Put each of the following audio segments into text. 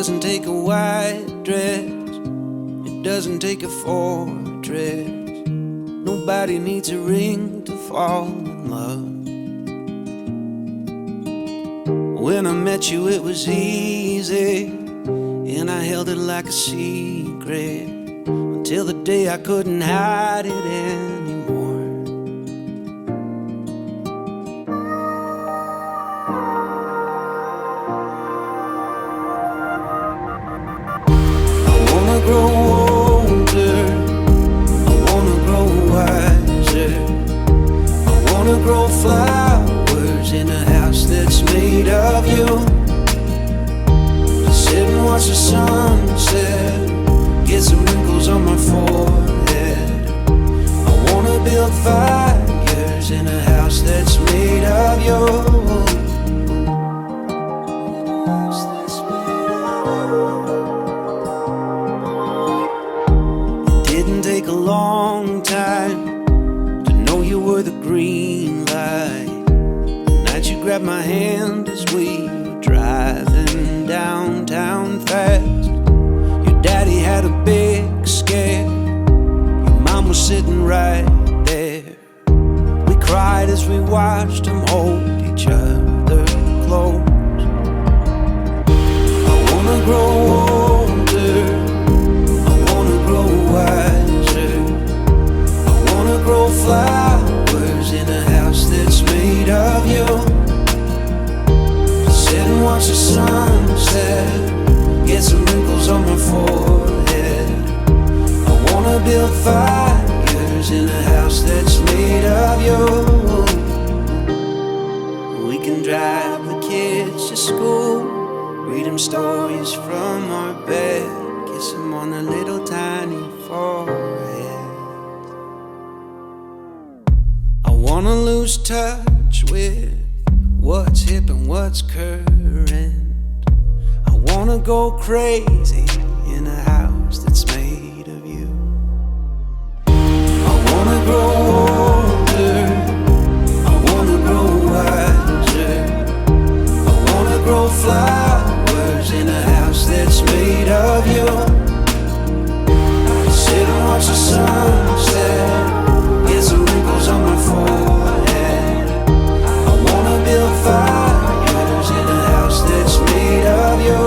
doesn't take a white dress, it doesn't take a fortress. Nobody needs a ring to fall in love. When I met you, it was easy, and I held it like a secret until the day I couldn't hide it anymore. I wanna grow older, I wanna grow wiser, I wanna grow flowers in a house that's made of you. Sit and watch the sunset, get some wrinkles on my forehead. I wanna build fires in a house that's made of you. In a house that's made of you. It didn't take a long time to know you were the green light. The night you grabbed my hand as we were driving downtown fast. Your daddy had a big scare. Your mom was sitting right there. We cried as we watched them hold each other close. I wanna grow older. I wanna grow wiser. I wanna grow flowers in a house that's made of you. Sit and watch the sunset, get some wrinkles on my forehead. I wanna build fires in a house that's made of you. We can drive the kids to school, read them stories from our bed, kiss them on their little tiny forehead. I wanna lose touch with what's hip and what's current. I wanna go crazy in a house that's made of you. I wanna grow older. I wanna grow wiser. I wanna grow flowers in a house that's made of you. Sit and watch the sunset, get some wrinkles on my forehead. I wanna build fires in a house that's made of you.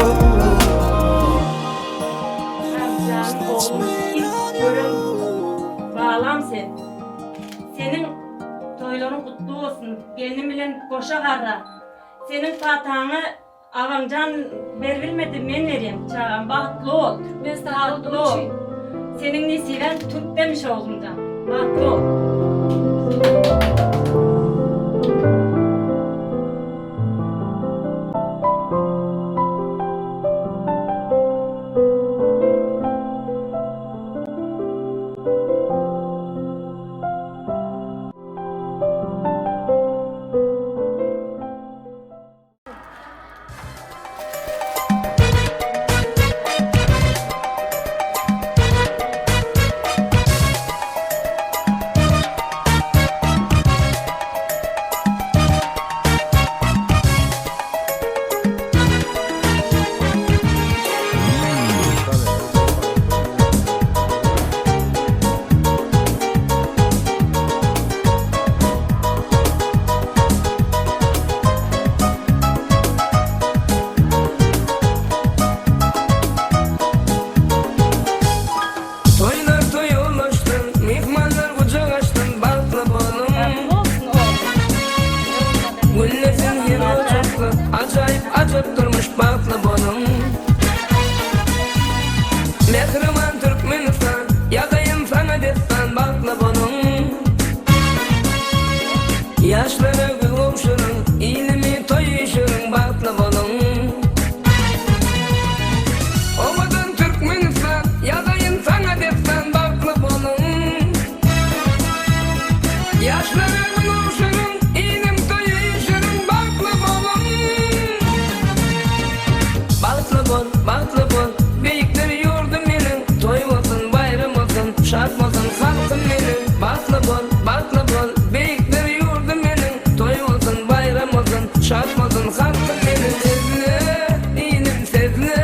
Jan oglum, ilk gören balam sen. Seniň toýlaryň gutly bolsun, gelnim bilen goşa garra. Seniň pataňy Agaňjan beribilmedi, men berýän. Çagam bagtly bol. Türkmenistan Bagtly bol. Seniň nesibäň türkdemiş oglumjan. Bagtly bol. Toýlar toý ulaşsyn, myhmanlar gujak açsyn, bagtly boluň. Güllesin her ojakda, ajaýyp ajap durmuş, bagtly boluň. Mähriban Türkmenistan, ýazaýyn saňa dessan, bagtly boluň. Ýaşlara gül gowşuryň, ilimi toý üýşüriň, bagtly boluň. Owadan Türkmenistan, ýazaýyn saňa dessan, bagtly boluň. Ýaşlara gül gowşuryň, ilim toý üýşüriň, bagtly boluň. Bagtly bol, bagtly bol, beýikler ýurdum meniň, toý bolsun, baýram bolsun, şat bolsun halkym meniň. Bagtly bol, bagtly bol, beýikler ýurdum meniň, toý bolsun, baýram bolsun, şat bolsun halkym meniň. Sözle, ilim sözle.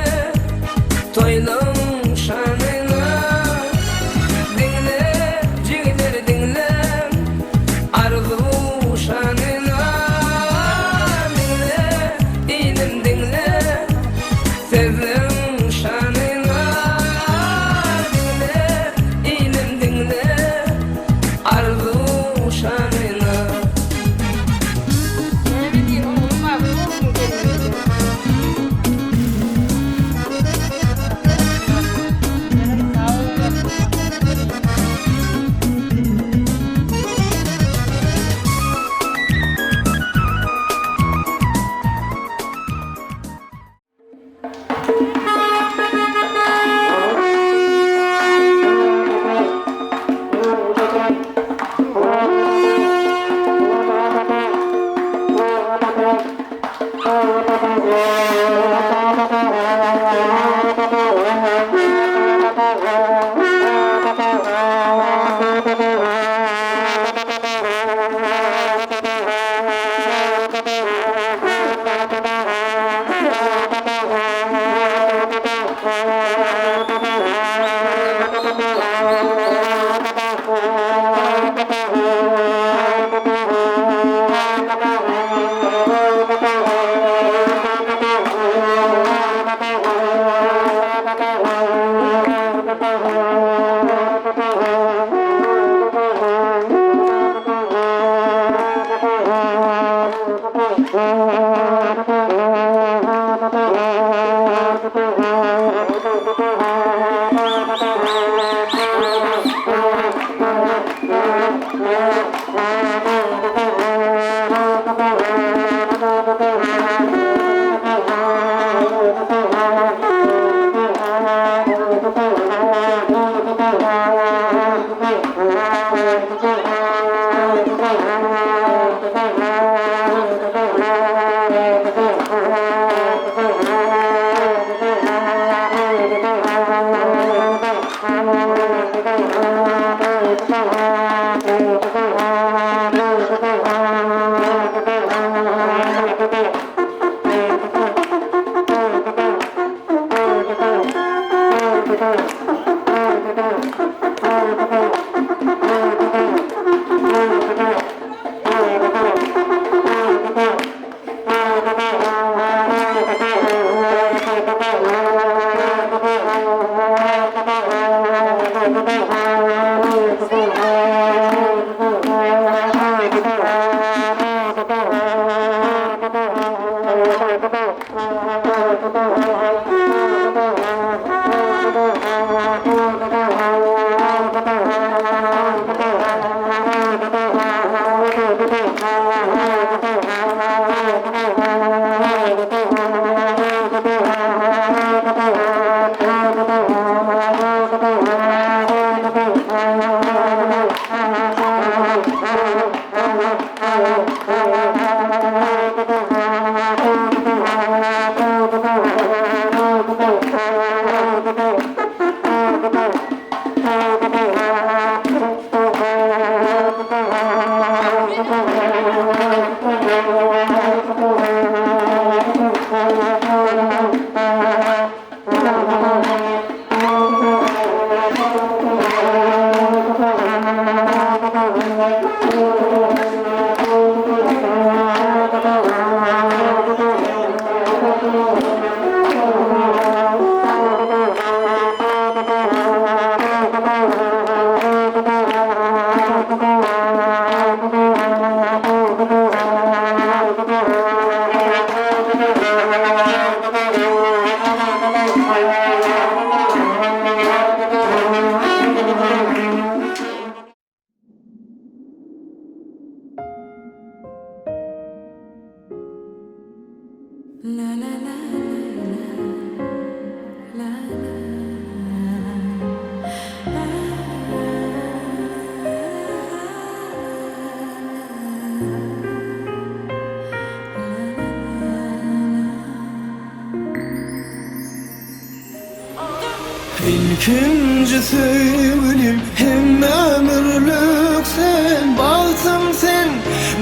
Ilkinji söýgülim hem ömürlik sen Bagtym sen,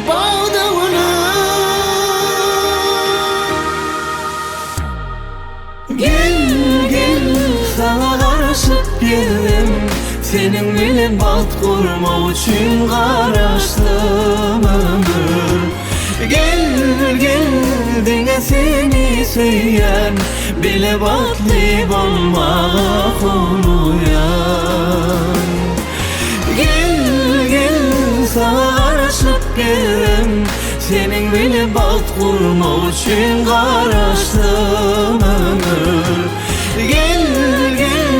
bagda gülüm Gel, gel, saňa garaşyp geldim Seniň bilen bagt gurmak üçin garaşdym ömür Gel, gel, diňe seni söýýän Bile bagtly bolmaga howlugýan. Gel, gel, saňa garaşyp geldim, Seniň bile bagt gurmak üçin garaşdym ömür. Gel, gel,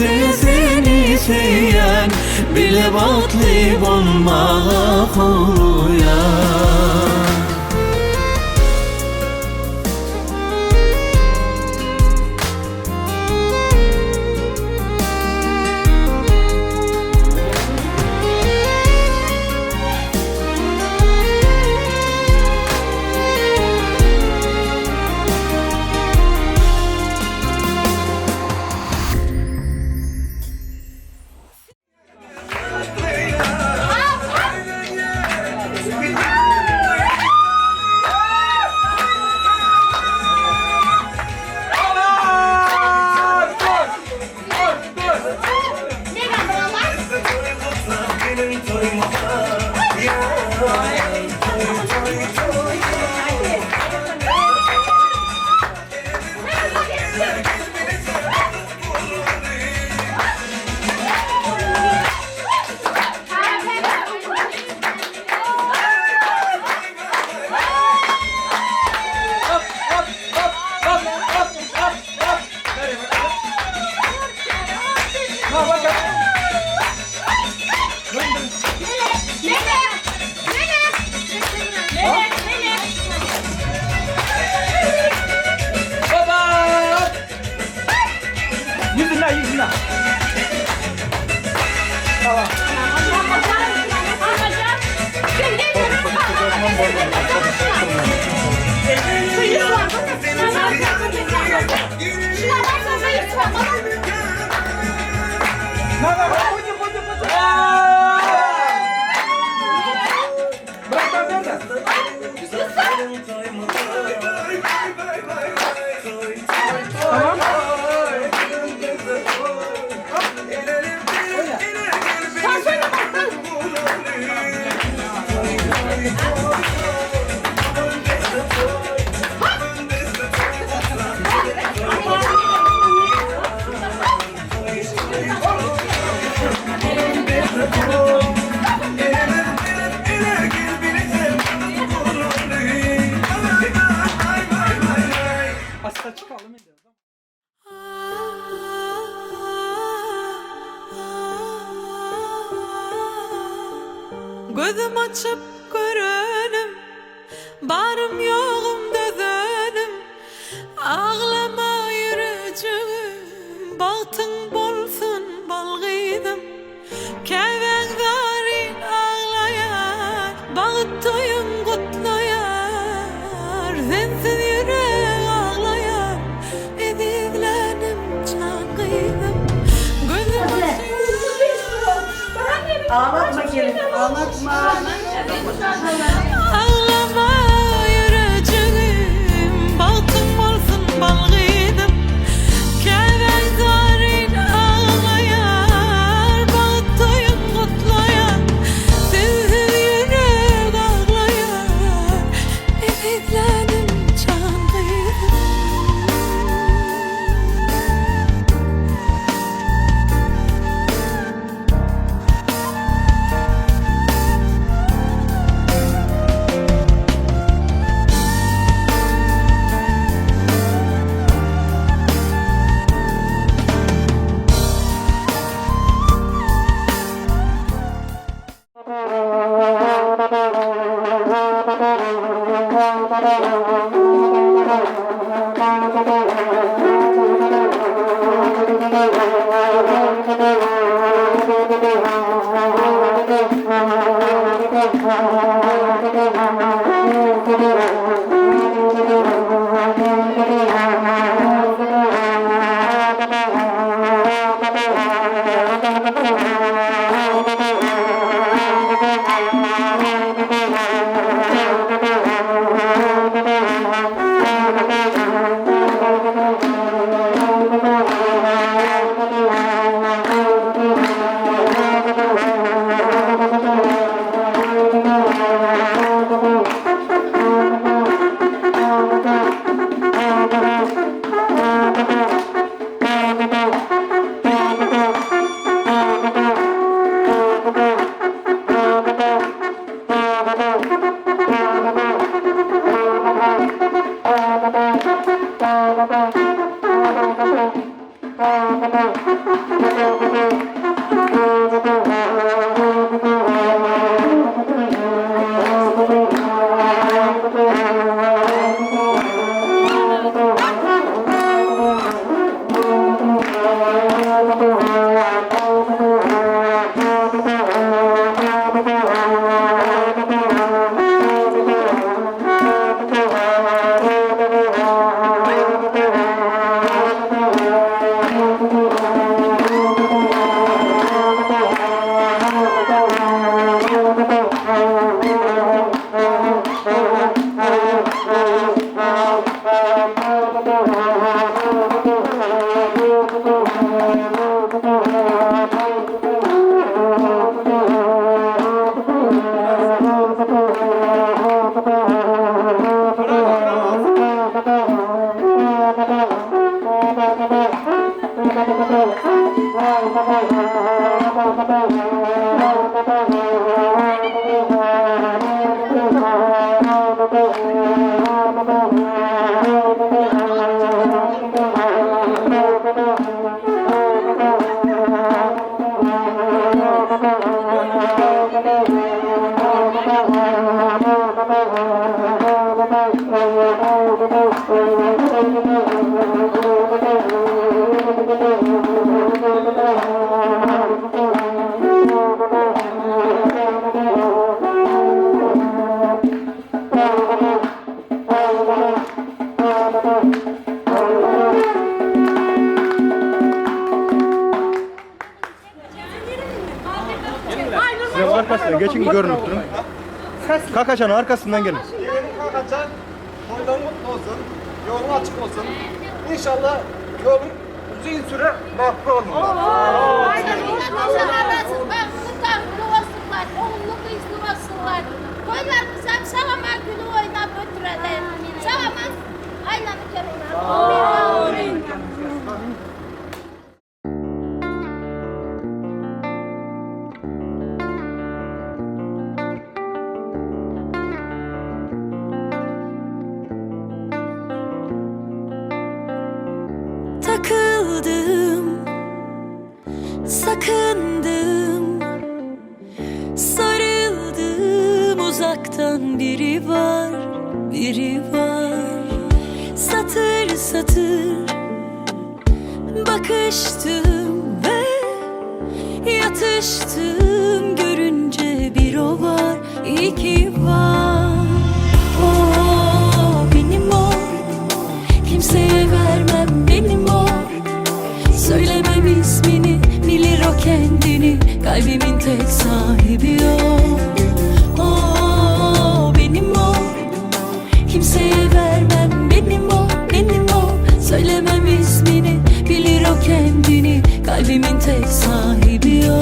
diňe seni söýýän, Bile bagtly bolmaga howlugýan. Ýüzüne, ýüzüne. Tamam. Gözüm açyp görenim, Barym ýogum dözenim, Aglama ýürejigim, Bagtyň bolsun bal gyzym. Käbäň zaryn aglaýar, Bagt toýuň gutlaýar, Sensiz ýürek aglaýar, Ezizlänim jan gyzym. Gözüm açyp. Ağlatma gelin, ağlatma. Aglama ýürejigim, Bagtyň bolsun bal gyzym. Käbäň zaryn aglaýar, Bagt toýuň gutlaýar, Sensiz ýürek aglaýar, Ezizlänim jan gyzym. Sizem arkasyndan geçiň görünip duruň. Kakajan arkasyndan gelin. Ýegenim Kakajan toýlaryň gutly bolsun, ýoluň açyk bolsun. Inşallah ýoluň uzyn süre bagtly bolsunlar. Bagtly bolsunlar, ogully gyzly bolsunlar. Toýlarymyzam sag-aman gülüp oýnap ötüreli. Sag-aman aýlanyp gelsinler. Takıldım, sakındım, sarıldım uzaktan biri var, biri var. Satır satır bakıştım ve yatıştım görünce bir o var, iki var. O benim o, kimseye vermem benim o. Söylemem ismini, bilir o kendini. Kalbimin tek sahibi o. O benim o. Kimseye vermem benim o, benim o. Söylemem ismini, bilir o kendini. Kalbimin tek sahibi o.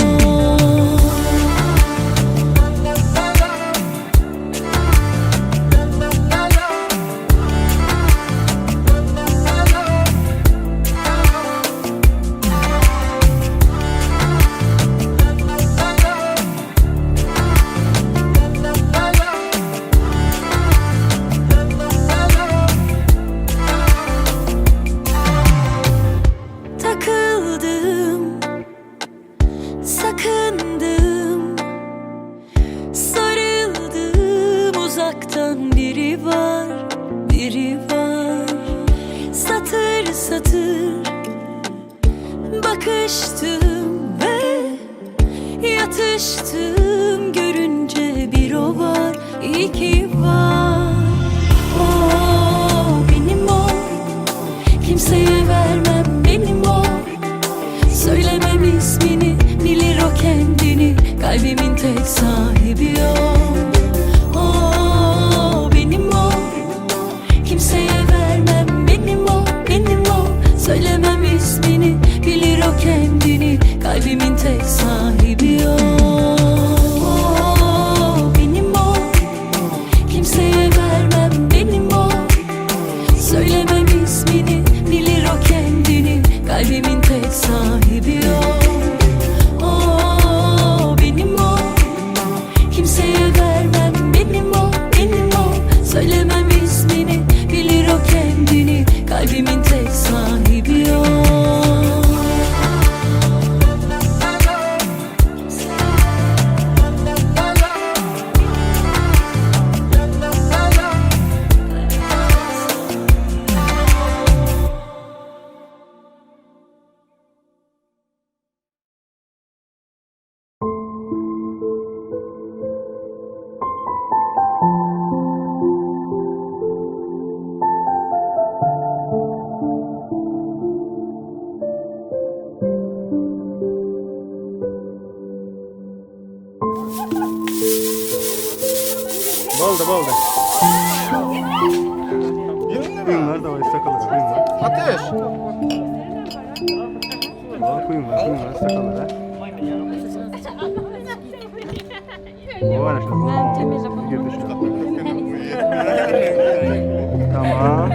Takıldım, sakındım, sarıldım uzaktan biri var, biri var. Satır satır bakıştım ve yatıştım görünce bir o var, iki var. O benim o. Kimseye vermem benim o. Söylemem ismini bilir o kendini. Kalbimin tek sahibi o. O benim o. Kimseye vermem benim o, benim o. Söylemem ismini bilir o kendini. Kalbimin tek sahibi o. Benim o. Kimseye vermem benim o. Söylemem ismini bilir o kendini. Kalbimin tek sahibi o. O benim o. Kimseye vermem benim o, benim o. Söylemem ismini bilir o kendini. Kalbimin tek sahibi o. Boldy boldy. Kuyumlar da var sakalı kuyumlar. Ateş. Var kuyum var kuyum var sakalı da. O var işte. Girdi şu. Tamam.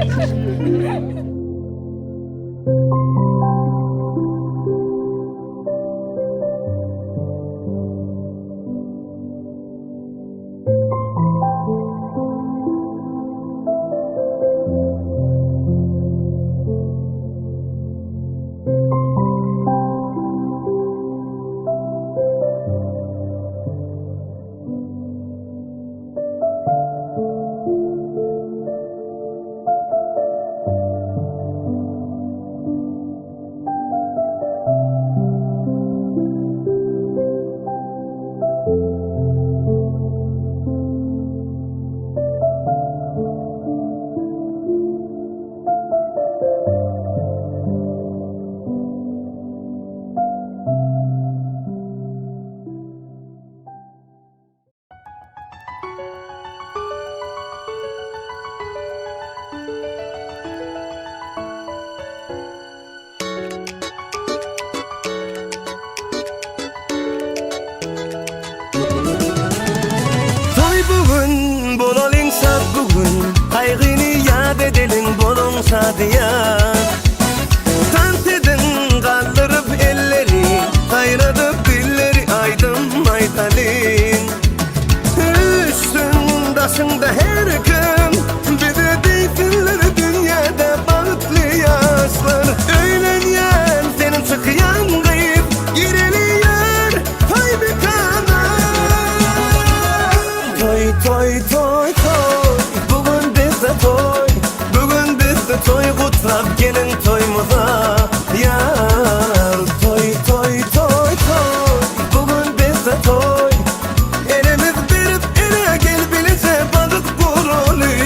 şadyýan. Tans ediň galdyryp elleri, Saýradyp dilleri aýdym aýdalyň. Üstüň daşyňda her kim, Bize diýsinler dünýäde bagtly ýaşlar. Öýlenýän seniň çykýan gyz, Gireli ýör toý mekana. Toý toý toý toý, bu gün bizde toý, Bu gün bizde toý gutlap geliň toýumyza ýar. Toý toý toý toý, bu gün bizde toý, Elimiz berip ele gel bileje bagyt guraly.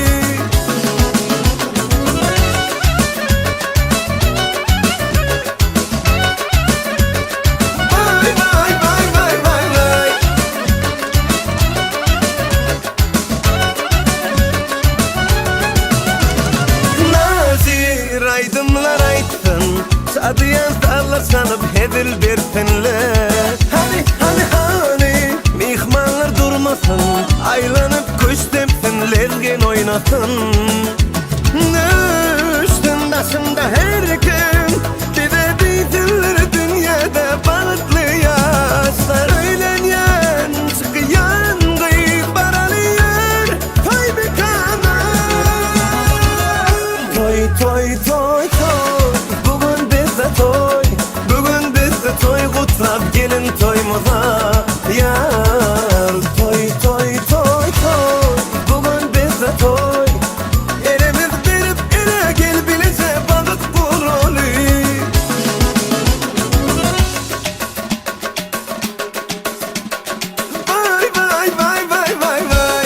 Vay vay vay vay vay vay. Nazir aýdymlar aýtsyn, Şadyýan sazlar çalyp hezil bersinler. Hany, hany, hany, myhmanlar durmasyn, Aýlanyp küşt depsin, lezgin oýnasyn. Üstün daşynda her kim, Bize diýsinler dünýäde bagtly ýaşlar. Öýlenýän, çykýan gyz baraly ýör toý mekana. Toý, toý, toý, toý, bu gün bizde toý, Bu gün bizde toý gutlap geliň toýumyza ýar. Toý, toý, toý, toý, bu gün bizde toý, Elimiz berip ele gel bileje bagyt guraly. Vay vay vay vay vay vay.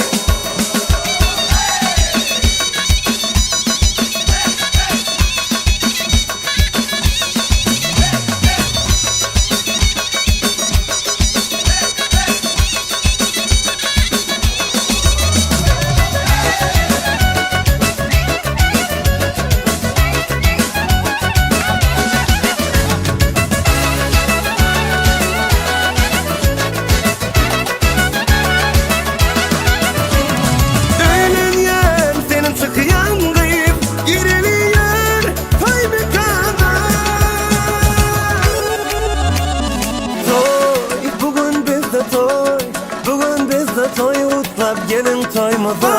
Öýlenýän seniň çykýan gyz, Gireli ýör toý mekana. Toý, bu gün bizde toý, Bu gün bizde toý gutlap geliň toýumyza.